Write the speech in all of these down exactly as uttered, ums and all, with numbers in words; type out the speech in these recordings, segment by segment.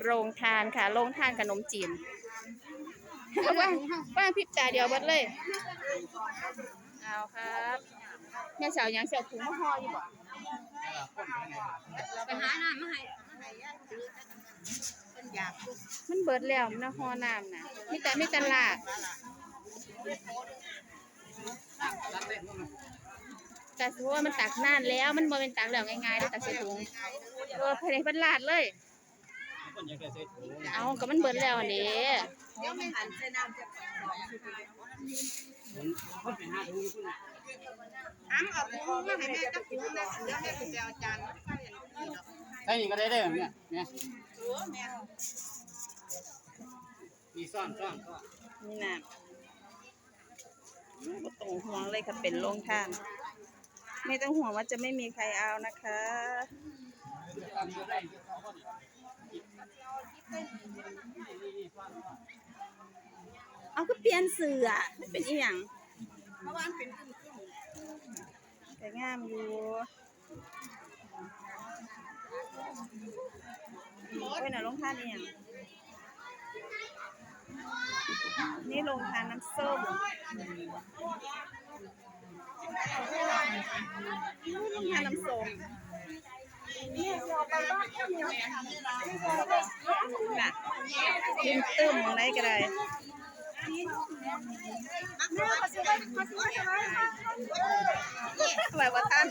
โรงทานค่ะ โรงทานขนมจีน ว่าง ว่างพริบตาเดียวเบิดเลย เอาครับ แม่เสายังเสาถุงมาห่ออยู่บ่ ไปหาน้ำมาให้ มันเบิดแล้วนะ ห่อน้ำนะ มีแต่ มีแต่ลาบ แต่สมมติว่ามันตักนานแล้ว มันบ่เป็นตักแล้วง่ายๆได้ตักใส่ถุง เออ ภายในเพิ่นลาดเลย เอา ก็มันเบิดแล้วนี่ เดี๋ยวไม่หันใส่น้ำจะ คนไปหาถุงอยู่พุ่นน่ะ ถามเอาถุงมาให้แม่จักถุงนะ เดี๋ยวแม่สิไปเอาจานมาใส่อันนี้ดอก ใส่นี่ก็ได้เด้อเนี่ย เนี่ย เออ แม่ นี่ซ่อน ซ่อน ซ่อน นี่น้ำ ไม่ต้องห่วงเลยค่ะ เป็นโรงทาน ไม่ต้องห่วงว่าจะไม่มีใครเอานะคะ เอา ก็เปลี่ยนเสื้อ มันเป็นอีหยัง เพราะว่ามันเป็นครึ่งๆ แต่งามอยู่ โอ้ย น่ะ โรงทานอีหยัง นี่โรงทานน้ำส้ม โรงทานน้ำส้ม น่ะ ตึมๆ หม่องใดก็ได้ ไปบ่ทัน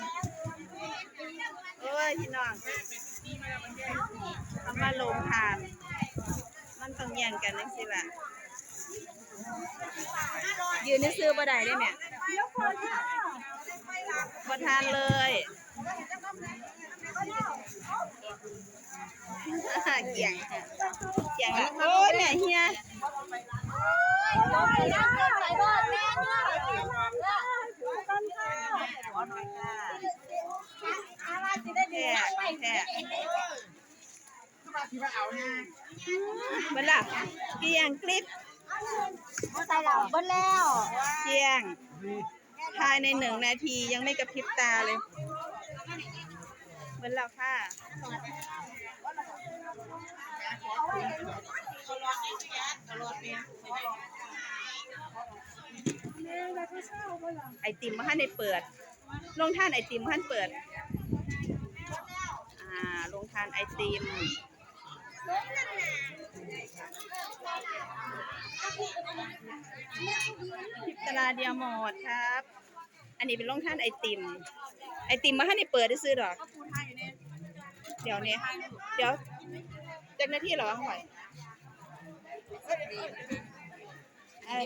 โอ้ย พี่น้อง คำว่าโรงทาน มันต้องแย่งกันจังซี่ล่ะ ยืนซื่อๆ บ่ได้เด้แม่ บ่ทันเลย เกี่ยง เกี่ยงอะ โอ้ย แม่เฮีย แท้ แท้ เบิดละ เกลี้ยงกริบ ใส่เหล้าเบิดแล้ว เกลี้ยง ภายในหนึ่งนาทียังไม่กระพริบตาเลย เบิดแล้วค่ะ ไอติมบ่ทันได้เปิด โรงทานไอติมบ่ทันเปิด อ่า โรงทานไอติม ตลาดเดียวหมดครับ อันนี้เป็นโรงทานไอติม ไอติมบ่ทันได้เปิดซื่อๆดอก เดี๋ยวนี้ เดี๋ยว จักนาทีแล้ววะ ของข่อย เอ่อ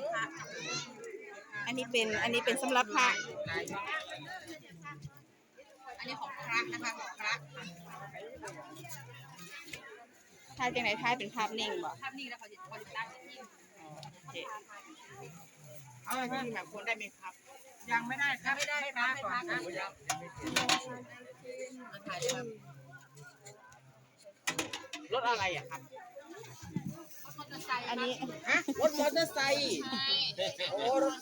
อันนี้เป็น อันนี้เป็นสำหรับพระ อันนี้ของพระนะคะ ของพระ ถ่ายจังไหน ถ่ายเป็นภาพนิ่งบ่ ภาพนิ่งแล้วเขาจะ เขาจะตั้งเป็นนิ่ง โอเค เอาอะไรที่มีหมายค้นได้ไหมครับ ยังไม่ได้ครับ ไม่ได้ครับ ไม่ได้ครับ มาถ่ายเลยครับ รถอะไรอะครับ อันนี้ ฮะ รถมอเตอร์ไซค์ โอ้ รถ